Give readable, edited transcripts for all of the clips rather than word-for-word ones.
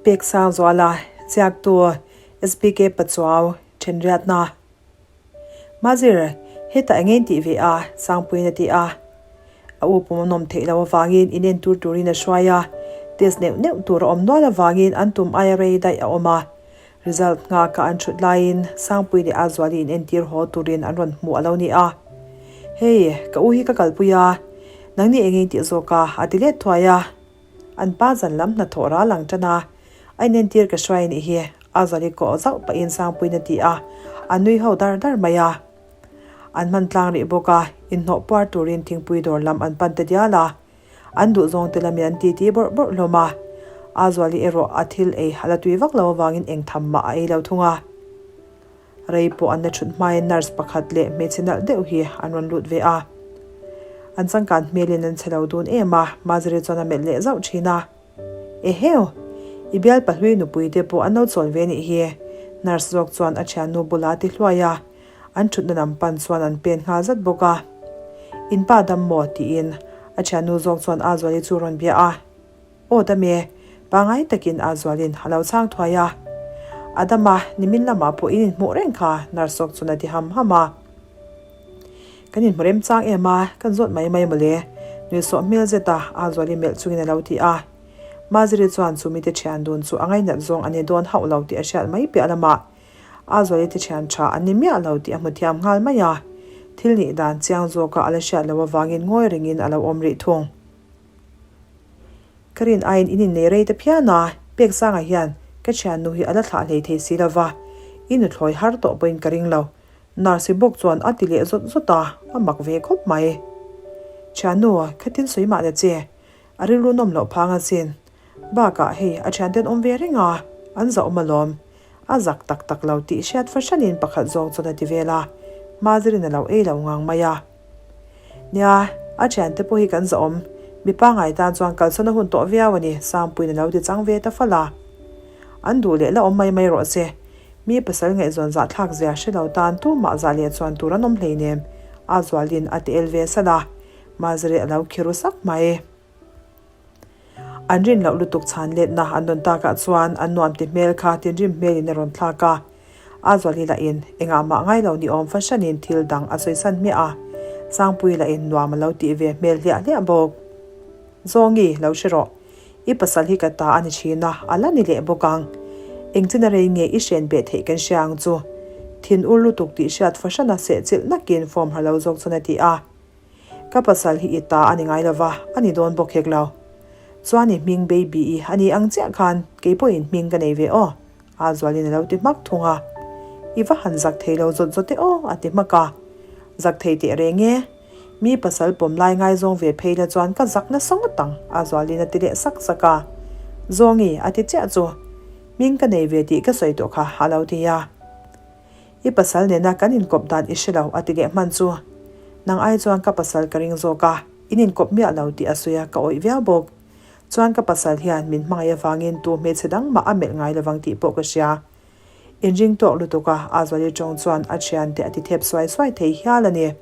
Peksangzuala, Ziaktu, SBK Pachuau, Thenriatna. Mazir, hetah eng in tih ve a, Sangpuiin a ti a. A u pum a nawm theih loh avangin in entur turin a hruai a, test neuh neuh tur a awm nual avangin an tum aia rei daih a awm a. Result nghaka an thut laiin Sangpui leh Azuali in entir haw turin an rawn hmuh a lo ni a. Hei, ka u hi ka kalpui a, nangni eng in tih zawk a, a ti let thuai a. An pa zan lam hnathawh ral ang tan a, a inentir ka hruai anih hi, Azuali kawh zauh pahin Sangpuiin a ti a, a nui ho dar dar mai a. An hman tlang rih bawk a, inhnawh puar turin thingpui dawr lam an pan ta dial a. An duhzawng te lamin an titi bawrh bawrh hlawm a, Azuali erawh a thil ei a la tui vak lo avangin eng tham mah a ei lo thung a. Rei pawh an la thut hmain nurse pakhat leh hmeichhe nalh deuh hi an rawn lut ve a. An changkan hmelin an chhe lo dun em a, Maziri chuan a melh leh zauh thin a. Eheu! I bial pahlui nupui te pawh an lo chawl ve nih hi, nurse zawk chuan a thiannu bulah a ti hluai a. An thutna lam pan chuan an pen nghal zat bawk a. In pa dam maw? tiin a thiannu zawk chuan Azuali chu rawn bia a. Aw dam e, pangai takin Azualin a lo chhang thuai a. A dam a, nimin lamah pawh in inhmuh reng kha, nurse zawk chuan a ti ham ham a. Kan inhmu rem chang em a, kan zawt mai mai mawle, nuihsawh hmel zet a Azuali melh chungin a lo ti a. Maziri chuan chu mite thian dun chu a ngainat zawng a ni dawn hauh lo tih a hriat mai piah lamah A zuali te thian tha an ni miah lo tih a hmu thiam nghal mai a, thil nih dan chiang zawka a la hriat loh avangin ngawi rengin a lo awm rih thung. Ka rin aiin in innei rei ta phian a, Peksanga hian ka thiannu hi a la thlah hlei thei si lova, i nuthlawi har tawh pawhin ka ring lo, nurse bawk chuan a ti leh zawt zawt a, a mak ve khawp mai. Thiannu, khatin sawi mah la che, a rilru nawm loh phang asin. Bakah hei a thianten awm ve reng a, an zahawm alawm. A zak tak tak lo tih hriat fahranin pakhat zawk chuan a ti vel a, Mazirin a lo ei lo ngang mai a. Nia, a thiante pawh hi kan zahawm, mi pangngai tan chuan kalsawn a hun tawh viau a ni, Sangpuiin a lo ti chang ve ta fal a. An duh leh la awm mai mai rawh se, mi pasal ngaihzawn zahthlak zia hre lo tan tumah zah leh chuan tur an awm hleinem, a zualin a ti el ve salh a, Maziri a lo khiru sak mai. An rin loh lutuk chhan letna an rawn takah chuan an nuam ti hmel kha tinrim hmelin a rawn thlak a. A zuali lahin engah mah ngai lo ni awm fahranin thil dang a sawisan hmiah a. Sangpui lahin nuam a lo tih ve hmel hliah hliah bawk. Zawngi, lo hre rawh. I pasal hi ka ta a ni thin a, a la ni leh bawk ang. Engchina rei nge i hren beh theih kan hria ang chu. Thin ur lutuk tih hriat fahrana sehchilh nakin form har lo zawk chuan a ti a. Ka pasal hi i ta a ni ngai lova, a ni dawn bawk hek lo. Chuan i hming baby i a ni ang chiah khan kei pawhin hming ka nei ve aw, a zualin a lo ti hmak thung a. I va han zak thei lo zawt zawt e aw, a ti hmak a. Zak thei teh reng e. Mi pasal pawm lai ngaizawng ve phei la chuan ka zak nasa ngawt ang, a zualin a ti leh sak sak a. Zawngi, a ti chiah chu. Hming ka nei ve tih ka sawi tawh kha, a lo ti a. I pasal nena kan inkawp dan i hre lo a ti leh hman chu. Nang ai chuan ka pasal ka ring zawk a, in inkawp miah lo tih a sawi a, ka awih viau bawk. Chuan ka pasal hian min hmangaih avangin tu hmeichhe dang mah a melh ngai lovang tih pawh ka hria. Inring tawk lutuk a, Azuali tawng chuan a thiante a ti thep suai suai thei hial a ni.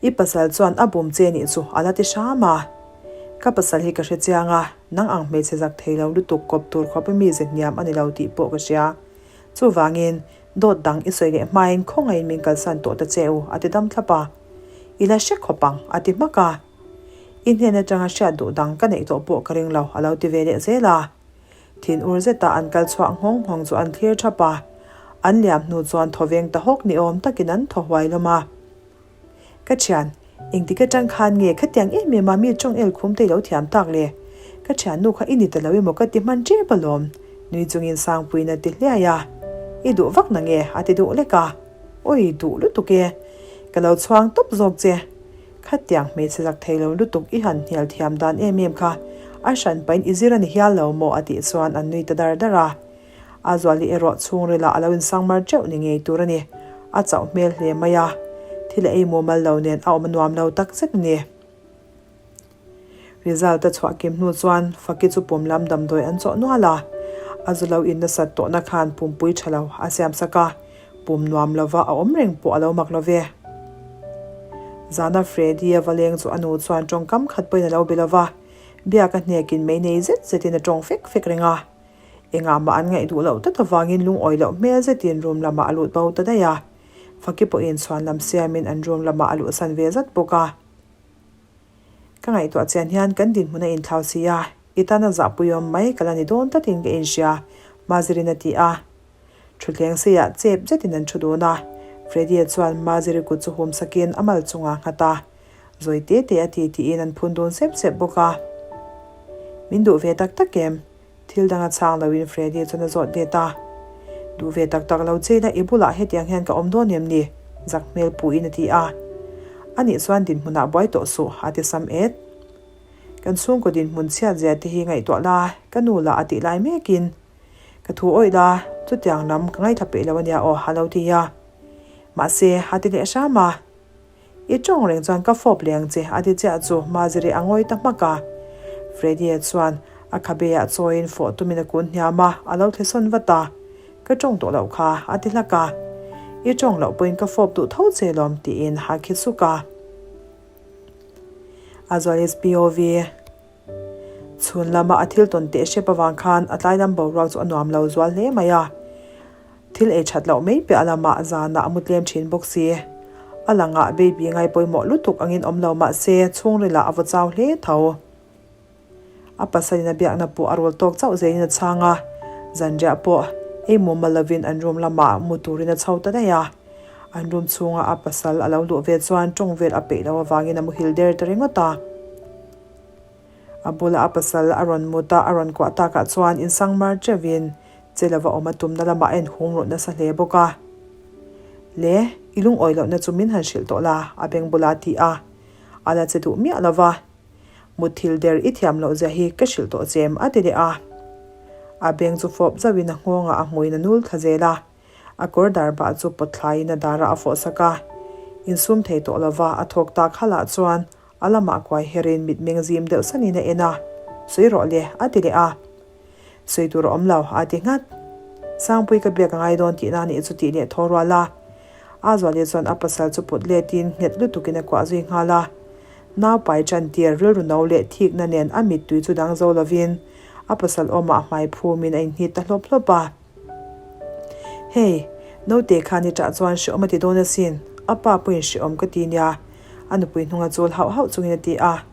I pasal chuan a bum che nih chu a la ti hram a. Ka pasal hi ka hre chiang a, nang ang hmeichhe zak thei lo lutuk kawp tur khawp i mi ze hniam a ni lo tih pawh ka hria. Chuvangin, dawt dang i sawi leh hmain khawngaihin min kalsan tawh ta che u, a ti dam thlap a. I la hre khawp ang, a ti hmak a. I hnen atanga hriat duh dang ka neih tawh pawh ka ring lo, a lo ti ve leh zel a. Thin ur zeta an kal chhuah nghawng nghawng chu an thlir thap a. An liam hnu chuan thaw veng ta hawk ni awm takin an thaw huai hlawm a. Ka thian, engtik atang khan nge khatiang em em a mi tawng el khum te i lo thiam tak le? Ka thiannu kha i ni ta lo emaw ka ti hman tep alawm, nui chungin Sangpuiin a ti hliai a. I duh vak na nge? a ti duh lek a. Awi, duh lutuk e. Ka lo chhuang tawp zawk che. Khatiang hmeichhe zak thei lo lutuk i han hnial thiam dan em em kha a hran pahin i zir a ni hial lo maw a tih chuan an nui ta dar dar a. A zuali erawh chhungrilah a lo insangmar teuh ni ngei tur a ni. A chauh hmel hle mai a, thil a ei mumal lo nen a awm a nuam lo tak zet a ni. Result a chhuah kim hnu chuan Faki chu pum lam damdawi an chawh nual a, a zu lo in nasat tawhna khan pumpui tha lo a siam sak a, pum nuam lova a awm reng pawh a lo mak lo ve. Zana Freddy a va leng chu a nu chuan tawngkam khat pawhin a lo be lo va. Biak a hnekin mei nei zet zetin a tawng fek fek reng a. Engah mah an ngaih duh loh tlat avangin lungawi loh hmel zetin room lamah a lut bo ta daih a. Faki pawhin chhuan lam siamin an room lamah a luhsan ve zat bawk a. Ka ngaihtuah chian hian kan dinhmun a inthlau si a, i tana zahpuiawm mai ka la ni dawn tlatin ka inhria, Mazirin a ti a. Thutthleng seiah chep zetin an thu dun a, Freddy-a chuan Maziri kut chu hum sakin a mal chungah a nghat a. Zawi te te a ti tiin an phun dun sep sep bawk a. Min duh ve tak tak em? Thil dang a chhang loin Freddy chuan a zawt let a. Duh ve tak tak lo che ila i bulah hetiang hian ka awm dawn em ni? Zak hmel puin a ti a. Anih chuan dinhmunah buai tawh suh, a ti sam et. Kan chhungkaw dinhmun chhiat zia te hi ngaihtuah la, ka nu lah a tih lai mekin. Ka thu awih la, chutiang lam ka ngaithla peih lo ania aw, a lo ti a. Mahse, a ti leh hram a. I tawng reng chuan ka fawp leh ang che, a ti chiah chu Maziri a ngawi ta hmak a. Freddy-a chuan a khabe-ah chawiin fawh tumin a kun hniam a, a lo thlesawn vat a. Ka tawng tawh loh kha, a ti hlak a. I tawng loh pawhin ka fawp duh tho che lawm, tiin a khi suk a. A zual is POV. Chhun lama a thil tawn teh hrep avang khan a tlai lam boruak chu a nuam lo zual hle mai a. Thil ei that loh mai piah lamah zanah a mu tlem thin bawk si. A langah baby ngai pawimawh lutuk angin awm lo mah se chhungrilah a vaw chau hle tho. A pasalin a biakna pawh a rawl tawk chauh zelin a chhang a, zanriah pawh ei mumal lovin an room lamah mu turin a chho ta daih a. An room chhunga a pasal a lo luh ve chuan tawng vel a peih loh avangin a muhil der ta ringawt a. A bula a pasal a rawn mut a, a rawn kuah takah chuan insang mar teuhin che lova awm a tumna lamah a inhum rawh nasa hle bawk a. Le, i lungawi lohna chu min han hrilh tawh la, a beng bula ti a. A la che duh miah lova. Mutthil der i thiam loh zia hi ka hrilh tawh che em a ti leh a. A beng chu fawp zauhin a nghawngah a hmuin a nul thla zel a. A kawr dar bah chu pawt thlaiin a darah a fawh sak a. Insum thei tawh lova a thawk tak halah chuan A lamah kuai herin mitmeng zim deuh sanin a en a, Sawi rawh le, a ti leh a. Sawi tur a awm lo, a ti nghat. Sangpui ka biak a ngai dawn tihna nih chu tih leh thaw rual a. A zuali chuan a pasal chu put letin nghet lutukin a kuah zui nghal a. Nau pai tan tir rilru no leh thikna nen a mittui chu dang zo lovin a pasal awmah hmai phumin a inhnit ta hlawp hlawp a. Hei, naute khan i ṭah chuan hreawm a ti dawn asin, a pa pawhin hreawm ka ti nia, a nupui hnunga chul hauh hauh chungin a ti a.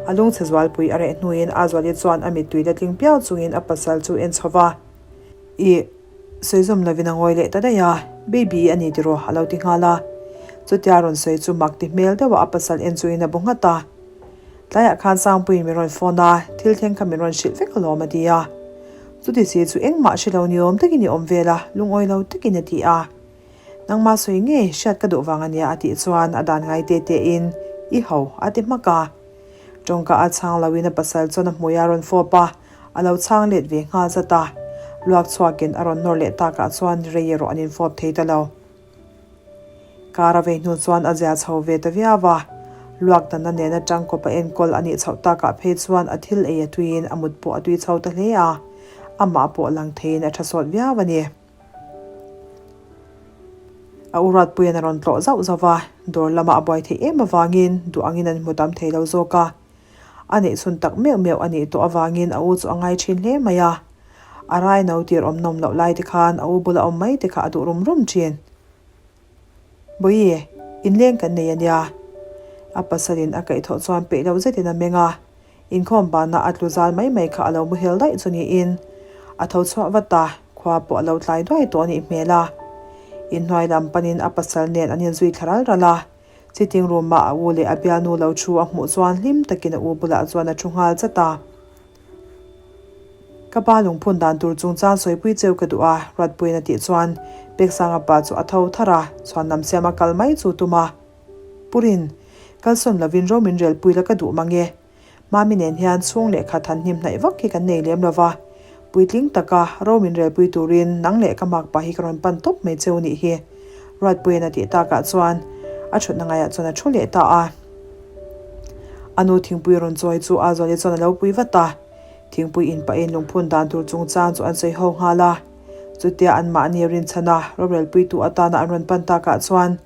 A lungchhe zualpui a reh hnuin Azuali chuan a mittui la tling piau chungin a pasal chu en chho va. Ih, sawi zawm lovin a ngawi leh ta daih a, Baby a ni tiraw a lo ti nghal a. Chutia rawn sawi chu mak ti hmel deuha a pasal en chungin a bu nghat a. Tlaiah khan Sangpuiin min rawn phone a, thil thleng kha min rawn hrilh vek alawm a ti a. Chuti si chu engmah hre lo ni awm takin i awm vel a, lungawi lo takin a ti a. Nangmah sawi ngei hriat ka duh vang a nia a tih chuan a dan ngai te te in i ho a ti hmak a. Tawngka a chhang loin a pasal chuan a hmui a rawn fawp a, a lo chhang let ve nghal zat a. Luak chhuakin a rawn nawr leh takah chuan rei erawh an infawp thei ta lo. Kar a vei hnu chuan a zia chho ve ta viau a, luak danna nena tangkawp a enkawl a nih chhoh takah phei chuan a thil ei a tuiin a mut pawh a tui chho ta hle a, amah pawh lang theiin a tha sawt viau a ni. A uratpuiin a rawn tlawh zauh zauh a, dawr lamah a buai theih em avangin duh angin an hmu tam thei lo zawk a. A neihchhun tak meuh meuh a nih tawh avangin a u chu a ngai thin hle mai a. A rai no tir awm nawm loh lai te khan a u bula awm mai te kha a duh rum rum thin. Bawihi, inleng kan nei a nia. A pasalin a kaihthawh chuan peih loh zetin a meng a. Inkhawm banah a tlu zal mai mai kha a lo muhil daih chu niin a tho chhuah vat a, khua pawh a lo tlai duai tawh a nih hmel a. Inhnuai lam panin a pasal nen an inzui thla ral ral a. Sitting room ah a u leh a bialnu lo thu a hmuh chuan hlim takin a u bulah chuan a thu nghal chat a. Ka pa lungphun dan tur chungchang sawipui cheu ka duh a, Ruatpuiin a tih chuan Peksanga pa chu a tho thar a, chhuan lam siama kal mai chu tum a. Purin, kalsawn lovin ro min relpui la ka duh mang e. Mami nen hian chhung lehkha than hnim hnaih vak hi kan nei lem lo va, puitling taka ro min relpui turin nang leh ka makpa hi ka rawn pan tawp mai cheu nih hi. Ruatpuiin a tih takah chuan a thutna ngaiah chuan a thu leh ta a. A nu thingpui rawn chawi chu Azuali chuan a lo pui vat a, thingpui in pahin lungphun dan tur chungchang chu an sawi ho nghal a. Chutia anmahni rinchhana rorelpuitu atana an rawn pan takah chuan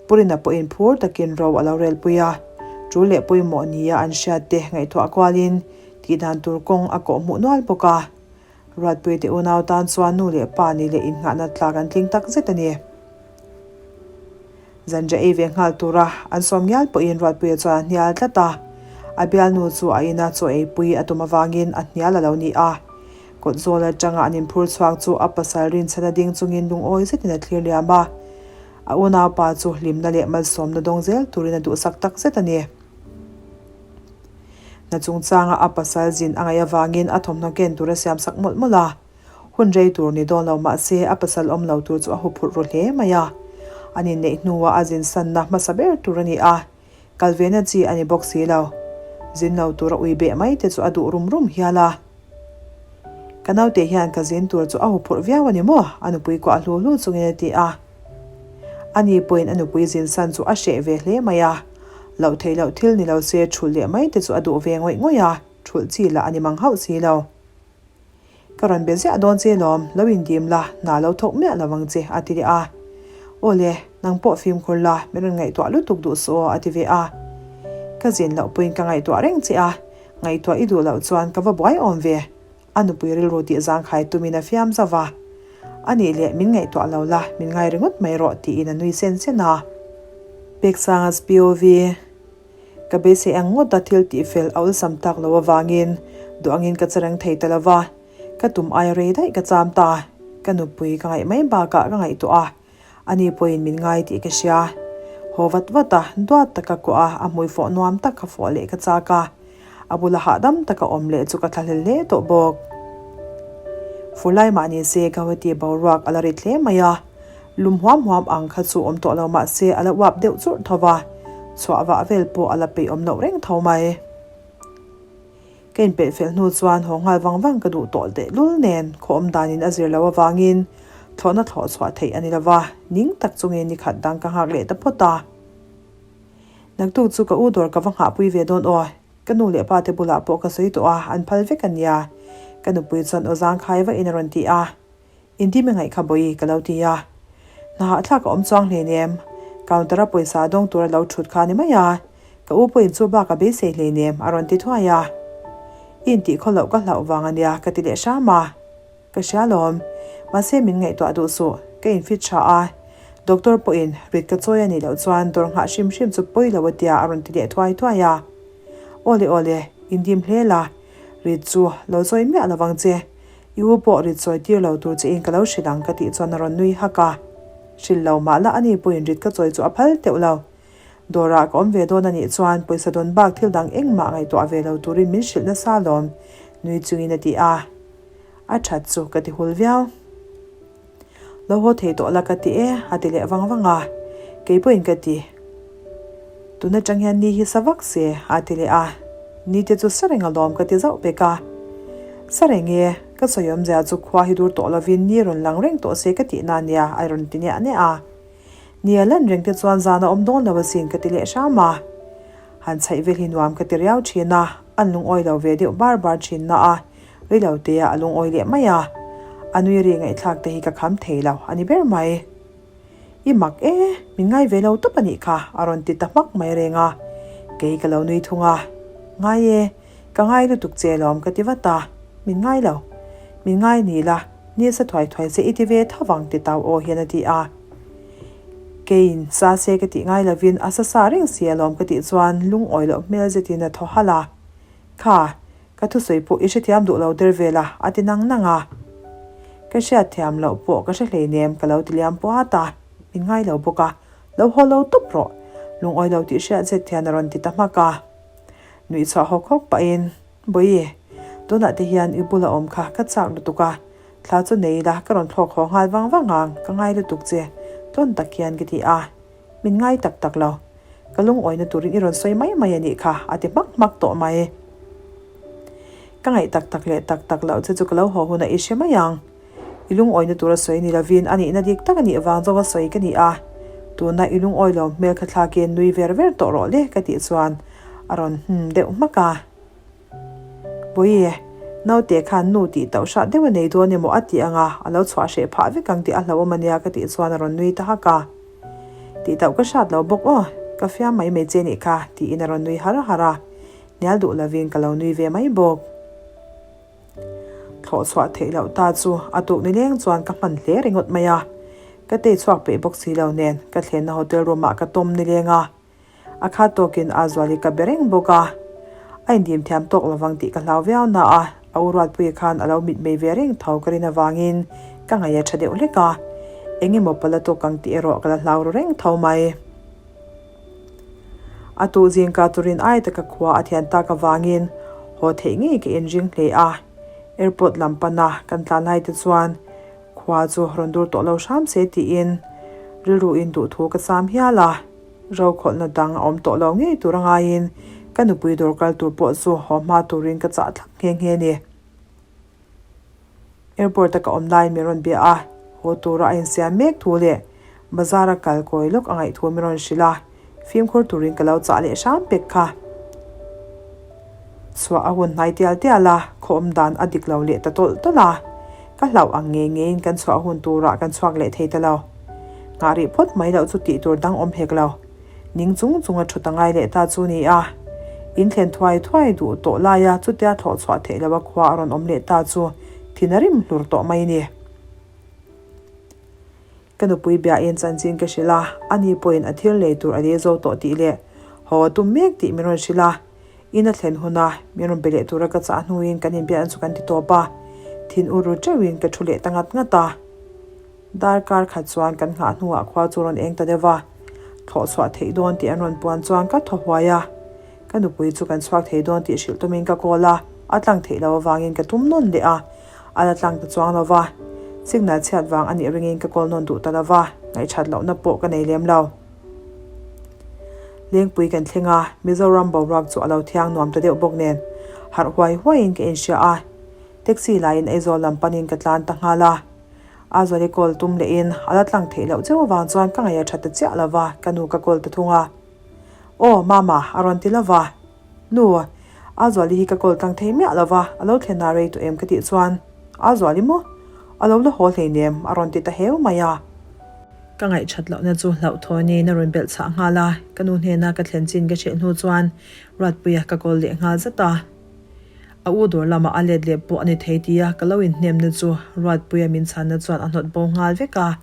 Purina pawhin phur takin ro a lo relpui a, tul leh pawimawh nia an hriatte ngaihtuah kualin. Tihdan tur kawng a kawh hmuh nual bawk a. Ruatpuite unau tan chuan nu leh pa nih leh innghahna tlak an tling tak zet a ni. Zanriah ei ve nghal tura an sawm ngial pawhin Ruatpuia chuan a hnial tlat a. A bialnu chu a ina chaw eipui a tum avangin a hnial a lo ni a. Kawt zawl atanga an inphur chhuak chu a pasal rinchhana ding chungin lungawi zetin a thlir liam a. A unaupa chu hlimna leh malsawmna dawng zel turin a duhsak tak zet a ni. Hna chungchanga a pasal zin a ngaih avangin a thawmhnaw ken tur a siamsak mawlh mawlh a. Hun rei tur ni dawn lo mah se a pasal awm lo tur chu a huphurh ru hle mai a. An inneih hnuah a zin sanna hmasa ber tur a ni a, kal ve na chi a ni bawk si lo. Zin lo tur a ui beh mai te chu a duh rum rum hial a. Ka naute hian ka zin tur chu a huphurh viau a ni maw? A nupui kuah hlu hlu chungin a ti a. Ani pawhin a nupui zin san chu a hreh ve hle mai a. Loh theih loh thil ni lo se thulh leh mai te chu a duh ve ngawih ngawih a, thulh chi lah a ni mang hauh si lo. Ka rawn be ziah dawn che lawm, lo indim la, hna lo thawk miah lo ang che, a ti leh a. Aw le, nang pawh fimkhur la, min rawn ngaihtuah lutuk duh suh aw, a ti ve a. Ka zin loh pawhin ka ngaihtuah reng che a, ngaihtuah i duh loh chuan ka va buai awm ve, a nupui rilru tih zangkhai tumin a fiam zauh va. A nih leh min ngaihtuah lo la, min ngai ringawt mai rawh, tiin a nui sen sen a. Peksanga SPOV. Ka beisei ang ngawt a thil tih fel a awlsam tak lo avangin duh angin ka che reng thei ta lo va, ka tum aia rei daih ka cham ta. Ka nupui ka ngaih mai bakah ka ngaihtuah a, ani pawhin min ngai tih ka hria. Haw vat vat a, duat taka kuah a, a hmui fawh nuam tak kha fawh leh ka chak a. A bula hahdam taka awm leh chu ka thlahlel hle tawh bawk. Fur lai mah ni se Gauhati boruak a la rit hle mai a, Lum huam huam ang kha chu awm tawh lo mah se a la uap deuh churh tho va, chhuah vah vel pawh a la peih awm loh reng tho mai. Ka inpeih fel hnu chuan haw nghal vang vang ka duh tawh tehlul nen khaw awm danin a zir loh avangin thlawhna thlawh chhuah theih a ni lo va, ning tak chungin ni khat dang ka nghak leh ta phawt a. Naktuk chu ka u dawr ka va nghahpui ve dawn aw, ka nu leh pa te bulah pawh ka sawi tawh a, an phal vek a nia, ka nupui chuan aw zangkhai vahin a rawn ti a. Inti mi ngaih kha bawi ka lo ti a. Hna hahthlak a awm chuang hleinem. Counter a pawisa dawng tur a lo thut kha a ni mai a. Ka u pawhin chu bak a beisei hleinem a rawn ti thuai a. I intih khaw loh ka hlauh vang a nia ka ti leh hram a. Ka hria lawm. Mahse min ngaihtuah duh suh. Ka infit tha a. Doctor pawhin rit ka chawi a nih loh chuan dawr nghah hrim hrim chu pawi lo a tia a rawn ti leh thuai thuai a. Awle awle, indim hle la. Rit chu lo chawi miah lovang che. I u pawh rit sawi tir lo tur che in ka lo hrilh ang ka tih chuan a rawn nui hak a. Hrilh lo mah la ani pawhin rit ka chawi chu a phal teuh lo. Dawrah ka awm ve dawn a nih chuan pawisa dawn bak thil dang engmah ngaihtuah ve lo turin min hrilh nasa alawm, nui chungin a ti a. A that chu ka ti hul viau. Lo haw thei tawh la ka ti e, a ti leh vang vang a. Kei pawhin ka ti. Tun atang hian ni hi sa vak se, a ti leh a. Ni te chu sa reng alawm ka ti zauh pek a. Sa reng e, ka sawi awmzia chu khua hi dur tawh lovin ni rawn lang reng tawh se ka tihna nia, a rawn ti niah niah a. Ni a lan reng te chuan zan a awm dawn lo asin ka ti leh hram a. Han chhaih vel hi nuam ka ti riau thin a, an lungawi lo ve deuh bar bar thin na a, rilo te a lungawi leh mai a. A nui ri ngaihthlak te hi ka kham thei lo a ni ber mai. I mak e, min ngai ve lo tawp a nih kha a rawn ti ta hmak mai reng a. Kei ka lo nui thung a. Ngai e, ka ngai lutuk che lawm ka ti vat a. Min ngai lo. Min ngai ni la, ni sa thuai thuai che i ti ve tho vang ti tau aw hian a ti a. Keiin sa se ka tih ngai lovin a sa sa reng si alawm ka tih chuan lungawi loh hmel zetin a thaw halh a. Kha, ka thusawi pawh i hrethiam duh lo der vel a, a ti nang nang a. Ka hriatthiam loh pawh ka hre hleinem ka lo ti liam puat a, min ngai lo bawk a, lo haw lo tawp rawh, lungawi lo tih hriat zet hian a rawn ti ta hmak a. Nuih chhuah hawk hawk pahin, Bawihi, tunah te hian i bula awm kha ka chak lutuk a, thla chu nei ila ka rawn thlawk haw nghal vang vang ang, ka ngai lutuk che, tlawn tak hian ka ti a. Min ngai tak tak lo. Ka lungawina turin i rawn sawi mai mai a nih kha, a ti hmak hmak tawh mai. Ka ngaih tak tak leh tak tak loh che chu ka lo haw hunah i hre mai ang. I lungawina tura sawi ni lovin a nihna dik tak a nih vang zawka sawi ka ni a, tuna i lungawi lo hmel kha thlakin nui ver ver tawh rawh le ka tih chuan a rawn hum deuh hmak a. Bawihi, naute khan nu tih tauh hrah deuh a nei dawn emaw a tih anga a lo chhuah hreh phah vek ang tih a hlauhawm a nia ka tih chuan a rawn nui ta hak a. Tih tauh ka hrat lo bawk aw, ka fiam mai mai che nih kha tiin a rawn nui har har a, hnial duh lovin ka lo nui ve mai bawk. Thlawh chhuah theih loh ta chu a tuk nileng chuan ka hman hle ringawt mai a. Ka tei chhuak peih bawk si lo nen ka thlenna hotel room ah ka tawm nileng a. A khat tawkin a zuali ka be reng bawk a. A indim thiam tawk lovang tih ka hlau viau na a, a u Ruatpuia khan a lo mitmei ve reng tho ka rin avangin ka ngaih a tha deuh hlek a. Eng emaw pala tawk ang tih erawh ka la hlau ru reng tho mai. A tuh zingka turin ai taka khua a thian tak avangin haw theih ngei ka inring hle a. Airport lam pana kan tlan lai te chuan khua chu rawn dur tawh lo hram se tiin rilru in duhthu ka cham hial a. Rokhawlhna dang a awm tawh lo ngei tur a ngaiin ka nupui dawr kal tur pawh chu haw hma turin ka chah thlap nghe nghe a ni. Airport a ka awm laiin min rawn bia a, haw tura a insiam mek thu leh bazar a kal kawi lawk a ngaih thu min rawn hrilh a, fimkhur turin ka lo chah leh hram pek kha. Chhuah a hun hnai tial tial a, khaw awm dan a dik lo leh ta tawlh tawlh a, ka hlauh ang ngei ngeiin kan chhuah hun turah kan chhuak leh thei ta lo. Nghah rih phawt mai loh chu tih tur dang awm hek lo. Ning chung chung a thut a ngai leh ta chu ni a. In thlen thuai thuai duh tawh laia chutia thlawh chhuah theih loha khua a rawn awm leh ta chu thin a rim hlur tawh mai ni. Ka nupui biain chanchin ka hrilh a, ani pawhin a thil lei tur a lei zo tawh tih leh haw a tum mek tih min rawn hrilh a. In a thlen huna min rawn be leh tura ka chah hnuin kan inbiakna chu kan ti tawp a, thin ur ru teuhin ka thu leh ta ngat ngat a. Darkar khat chuan kan nghah hnuah khua chu rawn eng ta deuh va, thlawh chhuah theih dawn tih an rawn puan chuan ka thaw huai a. Ka nupui chu kan chhuak thei dawn tih hrilh tumin ka call a, a tlang theih loh avangin ka tum nawn leh a, a la tlang ta chuang lo va. Signal chhiat vang a nih ringin ka call nawn duh ta lo va, ngaihthat lohna pawh ka nei lem lo. Lengpui kan thleng a, Mizoram boruak chu a lo thiang nuam ta deuh bawk nen harh huai huaiin ka inhria a, taxi laiin Aizawl lam panin ka tlan ta nghal a. A zuali call tum lehin a la tlang theih loh cheu avang chuan ka ngaih a tha ta chiah lo va, ka nu ka call ta thung a. Aw, Mama, a rawn ti lo va. Nu, a zuali hi ka call tlang thei miah lo va, a lo thlen a rei tawh em ka tih chuan, A zuali maw? A lo la haw hleinem, a rawn ti ta heu mai a. Ka ngaihthat lohna chu hlauhthawnin a rawn belh chhah nghal a, ka nu hnena ka thlen chin ka hrilh hnu chuan Ruatpuia ka call leh nghal zat a. A u dawr lamah a let leh pawh a ni thei tia ka lo inhnemna chu Ruatpuia min chhanna chuan a hnawt bo nghal vek a.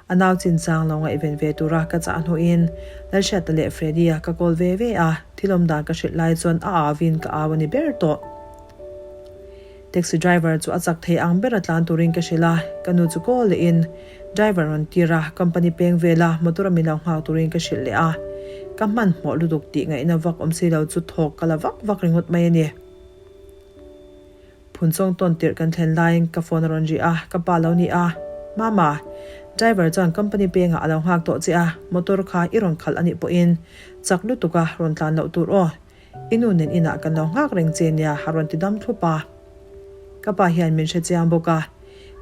A nau chinchang lo ngaihven ve tura ka chah hnuin Lalhriata leh Freddy-a ka call ve ve a, thil awm dan ka hrilh lai chuan a auin ka au a ni ber tawh. Taxi driver chu a chak thei ang ber a tlan turin ka hrilh a, ka nu chu call lehin driver rawn tir a, company peng vela motor a min lo nghak turin ka hrilh leh a, ka hmanhmawh lutuk tih ngaihna vak awm si lo chu thawk ka la vak vak ringawt mai a ni. Phunchawng tawn tirh kan thlen laiin ka phone a rawn ri a, ka pa lo ni a, Mama, driver chuan company pengah a lo nghak tawh che a, motor kha i rawn khalh a nih pawhin chak lutuk a rawn tlan loh tur aw, I nu nen inah kan lo nghak reng che nia a rawn ti dam thlup a. Ka pa hian min hre chiang bawk a,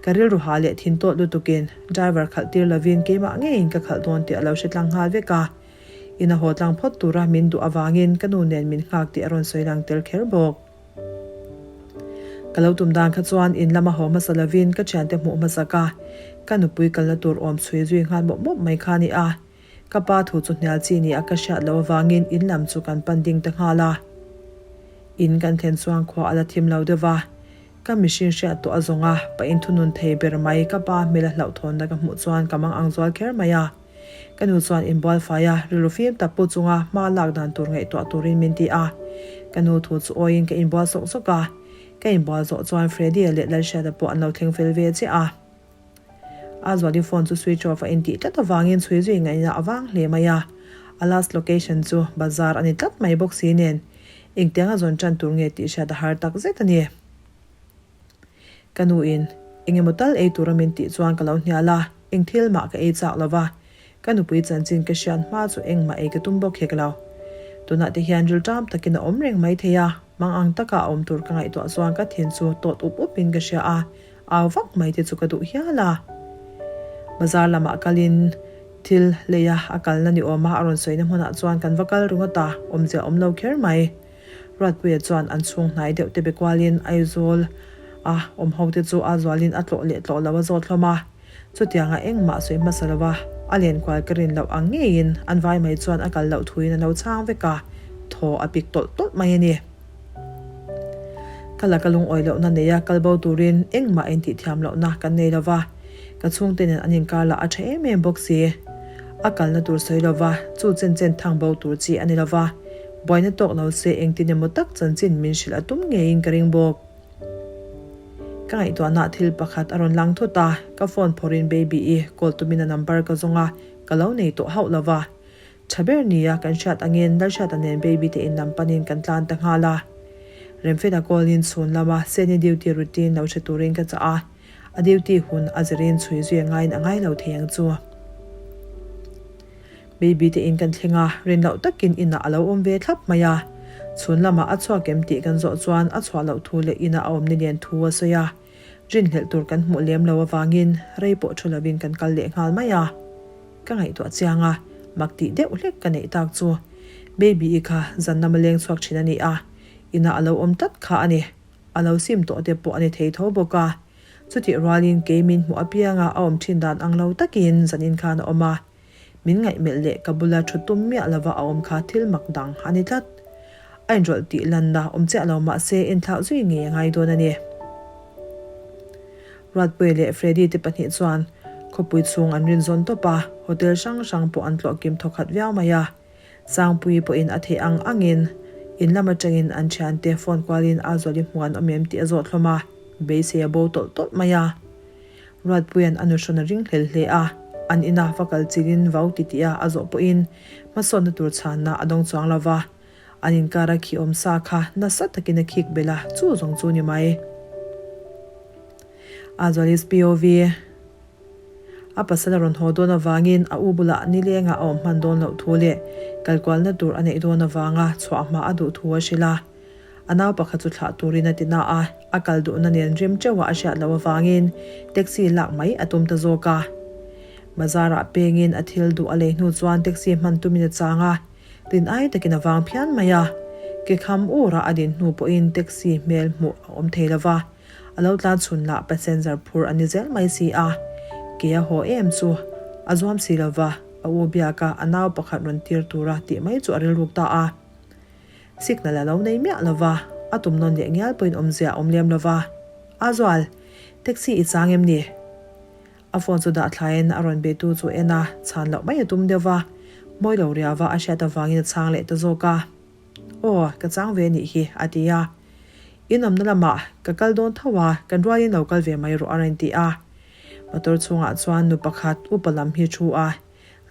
ka rilru ha leh thin tawt lutukin driver khalh tir lovin keimah ngeiin ka khalh dawn tih a lo hre tlang nghal vek a. Ina haw tlang phawt tura min duh avangin ka nu nen min nghak tih a rawn sawi lang tel kher bawk. Ka lo tum dan kha chuan in lama haw hmasa lovin ka thiante hmuh hmasak a, ka nupui kalna tur awm chhui zui nghal mawp mawp mai kha a ni a. Ka pa thu chu hnial chi ni a ka hriat loh avangin in lam chu kan pan ding ta nghal a. In kan thlen chuan khua a la thim lo deuh va, ka mihring hriat tawh a zawng a, pa inthunun thei ber mai ka pa hmel a hlauhthawnna ka hmuh chuan ka mang ang zual kher mai a. Ka nu chuan inbual fai a, rilru fim tak pu chunga hma lak dan tur ngaihtuah turin min ti a. Ka nu thu chu awiin ka inbual sawk sawk a, ka inbual zawh chuan Freddy-a leh Lalhriata pawh an lo thleng fel ve chiah a. A zuali phone chu switch off a intih tlat avangin chhui zui ngaihna a vang hle mai a. A last location chu bazar a ni tlat mai bawk si nen engtianga zawn tan tur nge tih hriat a har tak zet a ni. Ka nu in engemaw tal ei tura min tih chuan ka lo hnial a, eng thil mah ka ei chak lo va, ka nupui chanchin ka hriat hma chu engmah ei ka tum bawk hek lo. Tunah te hian rilṭam takin a awm reng mai thei a, mang ang taka a awm tur ka ngaihtuah chuan ka thin chu tawt up up in ka hria a, Au vak mai te chu ka duh hial a. Bazar lamah kalin thil leia a kalna ni awma a rawn sawina hmunah chuan kan va kal ringawt a, awmzia awm lo kher mai. Ruatpuia chuan an chhung hnai deuh te be kualin Aizawl a awm ho te chu a zualin a tlawh leh tlawh lo a zawt hlawm a. Chutianga engmah sawi hmasa lo a, a len kual ka rin loh ang ngeiin an vai mai chuan a kal loh thuin a lo chhang vek a, thaw a pik tawlh tawlh mai a ni. Ka laka lungawi lohna neia kal bo turin engmah intih thiam lohna kan nei lo va, ka chhungte nen an inkar lah a tha em em bawk si. A kalna tur sawi lo va, chu chen chen thang bo tur chi a ni lo va, buaina tawk lo se engtin emaw tak chanchin min hrilh a tum ngeiin ka ring bawk. Ka ngaihtuahna thil pakhat a rawn lang thut a, ka phone phawrhin Baby-i call tumin a number ka zawng a, ka lo nei tawh hauh lo va. Tha ber nia kan hriat angin Lalhriata nen Baby te in lam panin kan tlan ta nghal a. Remfela call-in chhun lama Seni duty routine lo hre turin ka chah a, a duty hun a zirin chhui zui a ngaiin a ngai lo thei ang chu. Baby te in kan thleng a, rin loh takin inah a lo awm ve thlap mai a. Chhun lamah a chhuak em tih kan zawh chuan a chhuah loh thu leh inah a awm ni nen thu a sawi a. Rinhlelh tur kan hmuh lem lo avangin rei pawh thu lovin kan kal leh nghal mai a. Ka ngaihtuah chiang a, mak tih deuh hlek ka neih tak chu. Baby-i kha zan lama leng chhuak thin a ni a, inah a lo awm tlat kha a ni. A lo sim tawh te pawh a ni thei tho bawk a. Chutih rualin kei min hmuh apianga a awm thin dan ang lo takin zanin khan a awm a. Min ngaihmelh leh ka bula thu tum miah lova a awm kha thil mak dang a ni tlat. A inrawlh tih lanna awm chiah lo mah se inthlauh zui ngei a ngai dawn a ni. Ruatpuia leh Freddy te pahnih chuan khawpui chhung an rin zawn tawp a, hotel hrang hrang pawh an tlawh kim thawkhat viau mai a. Sangpuii pawhin a theih ang angin in lam atangin an thiante phone kualin Azuali hmuh an awm em tih a zawh thlawm a, beisei a bo tawlh tawlh mai a. Ruatpuia'n a nuhrawn a ring hlel hle a, an ina va kal chilin vau ti tih a a zawh pawhin hmasawnna tur chhanna a dawng chuang lo va, an inkara khi awm sa kha nasa takin a khik belh a, chu zawng chu ni mai. Azualis POV. A pasal a rawn haw dawn avangin a u bulah nilengah a awm hman dawn loh thu leh kalkualna tur a neih dawn avanga chhuah hma a duh thu a hrilh a. A nau pakhat chu thlah turin a ti na a, a kal duhna nen rim teuha a hriat loh avangin taxi lak mai a tum ta zawk a. Bazarah pengin a thil duh a lei hnu chuan taxi hman tumin a chang a, tin ai takin a vang phian mai a. Ke kham ura a din hnu pawhin taxi hmel hmuh a awm thei lo va, a lo tlan chhun lah passenger phur a ni zel mai si a. Ke a haw em chu a zuam si lo va, a u biaka a nau pakhat rawn tir tura tih mai chu a rilruk ta a. Signal a lo nei miah lo va, a tum nawn leh ngial pawhin awmzia a awm lem lo va. A zual, taxi i chang em ni? A phone chu dah thlaiin a rawn betu chu en a, chhan loh mai a tum deuh va, mawi lo riau va a hriat avangin a chhang leh ta zawk a. Aw, ka chang ve nih hi, a ti a. In awmna lamah ka kal dawn tho a, kan rualin lo kal ve mai rawh a rawn ti a. Motor chhungah chuan nu pakhat upa lam hi thu a,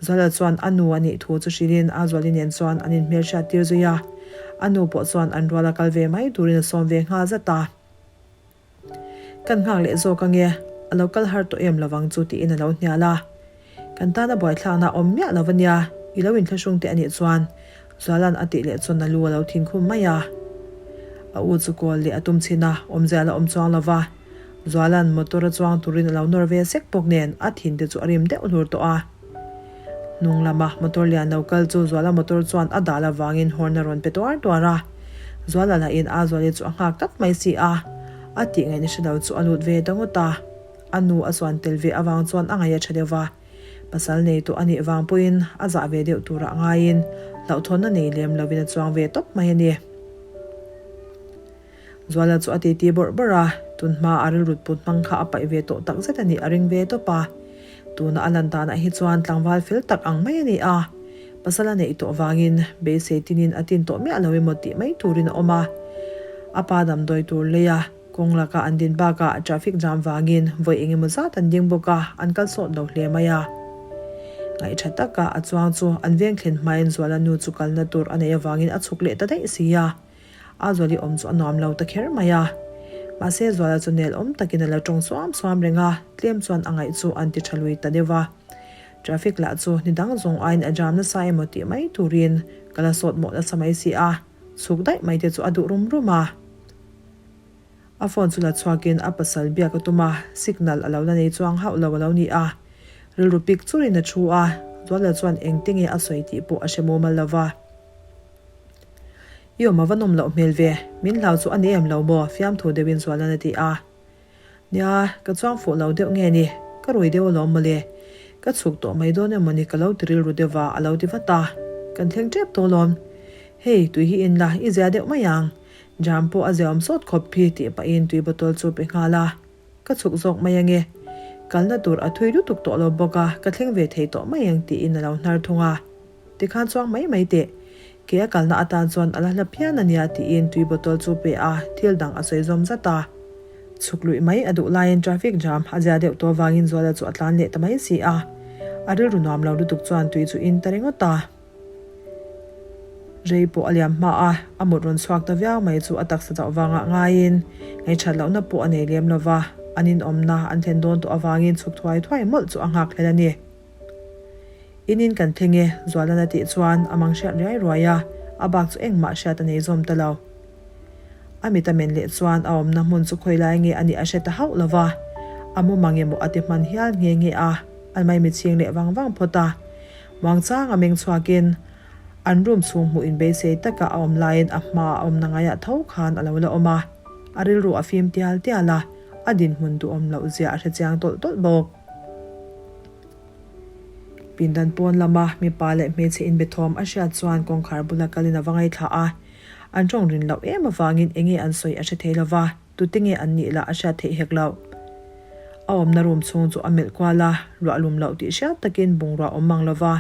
Zuala chuan a nu a nih thu chu hrilhin a Zuali nen chuan an inhmelhriat tir zui a, a nu pawh chuan an ruala kal ve mai turin a sawm ve nghal zat a. Kan nghak leh zawk ange, a lo kal har tawh em lovang chu tiin a lo hnial a. Kan tana buaithlakna a awm miah lo ania, i lo inthlahrung te a nih chuan Zuala'n a tih leh chuan a lu a lo thinkhum mai a. A u chu kawl leh a tum chhin a, awmzia a la awm chuang lo va. Zuala'n motor a chuang turin a lo nawr ve sek bawk nen a thin te chu a rim deuh hlur tawh a. Hnung lama motor lian lo kal chu Zuala motor chuan a dal avangin horn a rawn pe tuar tuar a. Zuala lahin a Zuali chu a nghak tlat mai si a. A tih ngaihna hre lo chu a lut ve ta ngawt a. A nu a chuan tel ve avang chuan a ngaih a tha deuh va. Pasal nei tawh a nih vang pawhin a zah ve deuh turah ngaiin hlauhthawnna nei lem lovin a chuang ve tawp mai a ni. Zuala chu a titi bawrh bawrh a, tun hma a rilrut put hmang kha a paih ve tawh tak zet a nih a ring ve tawp a. Tuna a lan danah hi chuan tlangval fel tak ang mai a ni a, pasal a neih tawh vangin beisei tinin a tin tawh miah lo emaw tih mai turin a awm a. A pa damdawi tur lei a, kawng laka an din bakah traffic jam vangin vawi eng emaw zat an ding bawk a, an kal sawt lo hle mai a. Ngaihṭha taka a chuang chu an veng thlen hmain Zuala nu chu kalna tur a neih avangin a chhuk leh ta daih si a. A Zuali awm chu a nuam lo ta kher mai a. Mahse Zuala chu nel awm takin a la tawng suam suam reng a, tlem chuan a ngaih chu an ti tha lui ta deuh a. Traffic lah chu ni dang zawng aiin a jam nasa emaw tih mai turin ka la sawt mawh nasa mai si a, chhuk daih mai te chu a duh rum rum a. A phone chu la chhuakin a pasal biak a tum a, signal a lo la nei chuang hauh lo a lo ni a. Rilru pik churin a thu a, Zuala chuan engte nge a sawi tih pawh a hre mumal lo va. I awm a va nawm loh hmel ve, min hlau chu a ni em lo maw? Fiamthu deuhin Zualan a ti a. Nia, ka chuang fuh lo deuh nge ni? Ka rui deuh alawm mawle. Ka chhuk tawh mai dawn emaw ni ka lo ti rilru deuh va a lo ti vat a. Kan thleng tep tawh alawm. Hei, tui hi in la, i zia deuh mai ang. Jam pawh a ziaawm sawt khawp hi tih pahin tui bottle chu pe nghal a. Ka chhuk zawk mai ange. Kalna tur a thui lutuk tawh lo bawk a, ka thleng ve thei tawh mai ang tiin a lo hnar thung a. Tikhan chuang mai mai teh. Ke a kalna atan chuan a la hla phian a nia tiin tui bottle chu pe a, thil dang a sawi zawm zat a. Chhuk luih mai a duh laiin traffic jam a zia deuh tawh avangin Zuala chu a tlan leh ta mai si a. A rilru nuam lo lutuk chuan tui chu in ta ringawt a. Rei pawh a liam hma a, a mut rawn chhuak ta viau mai chu a taksa chauh vangah ngaiin ngaihṭhat lohna pawh a nei lem lo va, an inawmna an thlen dawn tawh avangin chhuk thuai thuai mawlh chu a nghak hlel a ni. Inin kan thleng e, Zualana tih chuan a mang hriat riai ruai a, a bak chu engmah hriat a nei zawm ta lo. A mit a men leh chuan a awmna hmun chu khawi lai nge a nih a hre ta hauh lo va, a mu mang emaw a ti hman hial nghe nghe a, a maimichhing leh vang vang phawt a. Muangchang a meng chhuakin an room chhung hmuh inbeisei taka a awm laiin a hma a awmna ngaiah tho khan a lo la awm a, a rilru a fim tial tial a, a dinhmun duhawm loh zia a hre chiang tawlh tawlh bawk. Pindan pawn lama mipa leh hmeichhe inbe thawm a hriat chuan kawngkhar bula kalin a va ngaithla a, an tawng rin loh em avangin enge an sawi a hre thei lova. Tute nge an nih lah a hriat theih hek loh. A awmna room chhung chu a melh kual a, ruah lum loh tih hriat takin bungrua awm mang lo va.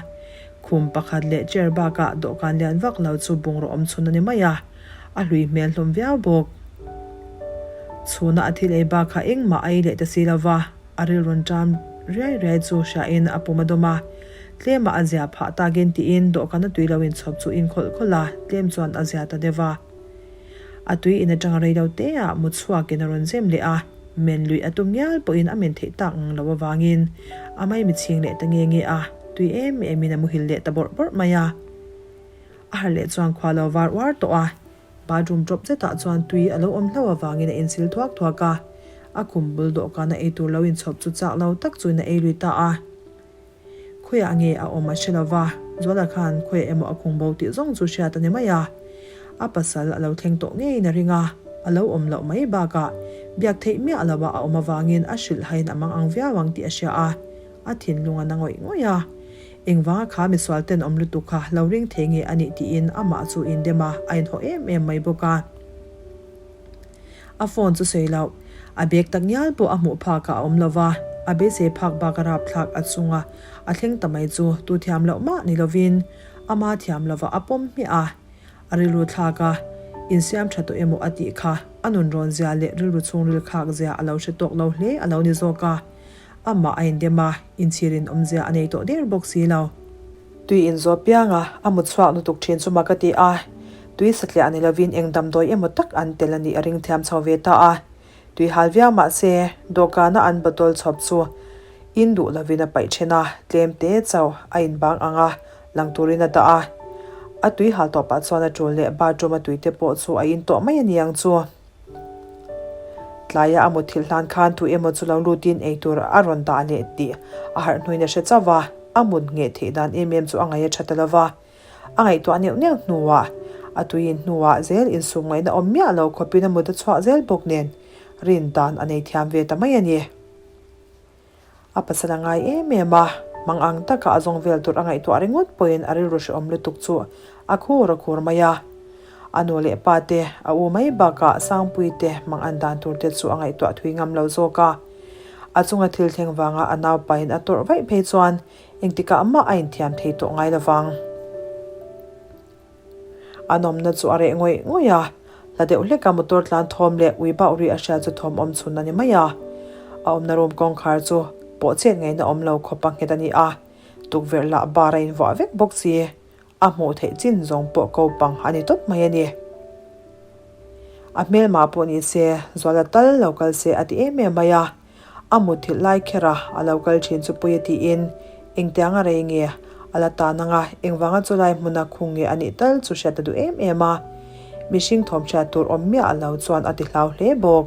Khum pakhat leh chair bakah dawhkan lian vak lo chu bungraw awm chhun a ni mai a, a hlui hmel hlawm viau bawk. Chhuna a thil ei bakah engmah a ei leh ta si lo va, a rilrun ṭam riai riai chu hriain a pum a dawm a. Tlemah a zia phah takin tiin dawhkan a tui lo inchhawp chu in khawlh khawlh a, tlem chuan a zia ta deuh a. A tui in atanga rei lo te ah mu chhuak in a rawn zem leh a, men luih a tum ngial pawh in a men theih tak ngang lo avangin a maimi chhing leh ta nge nge a, tui em em in a muhil leh ta bawrh bawrh mai a. A harh leh chuan khua lo var uar tawh a, bathroom tawp zet ah chuan tui a lo awm hlauh avangin a insil thuak thuak a, a khum bul dawhkan a eitur lo inchhawp chu chak lo tak chu in a ei lui ta a. Khawiah nge a awm a hre lo va, Zuala khan khawiah emaw a khung bo tih zawng chu hriat a ni mai a. A pasal a lo thleng tawh ngeiin a ring a, a lo awm loh mai bakah biak theih miah lo a a awm avangin a hrilh haiin a mang ang viau ang tih a hria a, a thinlung a na ngawih ngawih a. Engvanga kha misual ten awm lutuk kha lo ring thei nge a nih tiin amah chu indem a, a inhaw em em mai bawk a. A phone chu sawi loh. A bag tak ngial pawh a hmuh phakah a awm lo va, a beisei phak bak a rapthlak a chunga a thleng ta mai chu tu thiam loh mah ni lovin ama thiam lova a pawm hmiah a. A rilru thlak a, insiam tha tawh emaw a tih kha a nun rawn zia leh rilru chhungril khak zia a lo hre tawk lo hle a lo ni zawk a. Amah a indem a, inchhir in awmzia a nei tawh der bawk si lo. Tui in zawh piang a, a mut chhuak lutuk thin chu mak a ti a. Tui satliah ni lovin eng damdawi emaw tak an tel a nih a ring thiam chho ve ta a. Tui hal viau mah se, dawhkana an bottle chhawp chu in duh lovin a paih then a, tlem te chauh a inbang ang a, lang turin a dah a. A tui hal tawpah chuan a tul leh bathroom a tui te pawh chu a in tawh mai a ni ang chu. Tlaia a mutthilh hlan khan tu emaw chu lo lutin eitur a rawn dah leh tih a harh hnuin a hre chauh va, a mut ngheh theih dan em em chu a ngaih a tha ta lo va. A ngaihtuah neuh neuh hnuah a tuiin hnuah zel insum ngaihna awm miah lo khawpin a mut a chhuah zel bawk nen rin dan a nei thiam ve ta mai a ni. A pasal a ngai em em a, mang ang taka a zawng vel tur a ngaihtuah ringawt pawhin a rilru hrehawm lutuk chu a khur a khur mai a. A nu leh pa te, a u mai bakah Sangpui te mang an dan tur te chu a ngaihtuah thui ngam lo zawk a. A chunga thil thleng vanga a naupain a tawrh vaih phei chuan engtikah mah a inthiam thei tawh ngai lovang. A nawmna chu a reh ngawih ngawih a, hla deuh hleka motor tlan thawm leh ui bauh ri a hria chu thawm awm chhun a ni mai a. A awmna room kawngkhar chu pawh chet ngaihna awm lo khawp a nghet a ni a, tukverh lah bar a invuah vek bawk si, a hmuh theih chin zawng pawh ko pang a ni tawp mai a ni. A hmelmah pawh ni se, Zuala tal lo kal se a ti em em mai a. A mutthilh lai kher a, a lo kal thin chu pui a tiin, Engtiang a rei nge? A la tan ang a, engvanga chu lai hmuna khung nge a nih tal chu hriat a duh em em a. Mihring thawm hriat tur awm miah lo chuan a ti hlau hle bawk.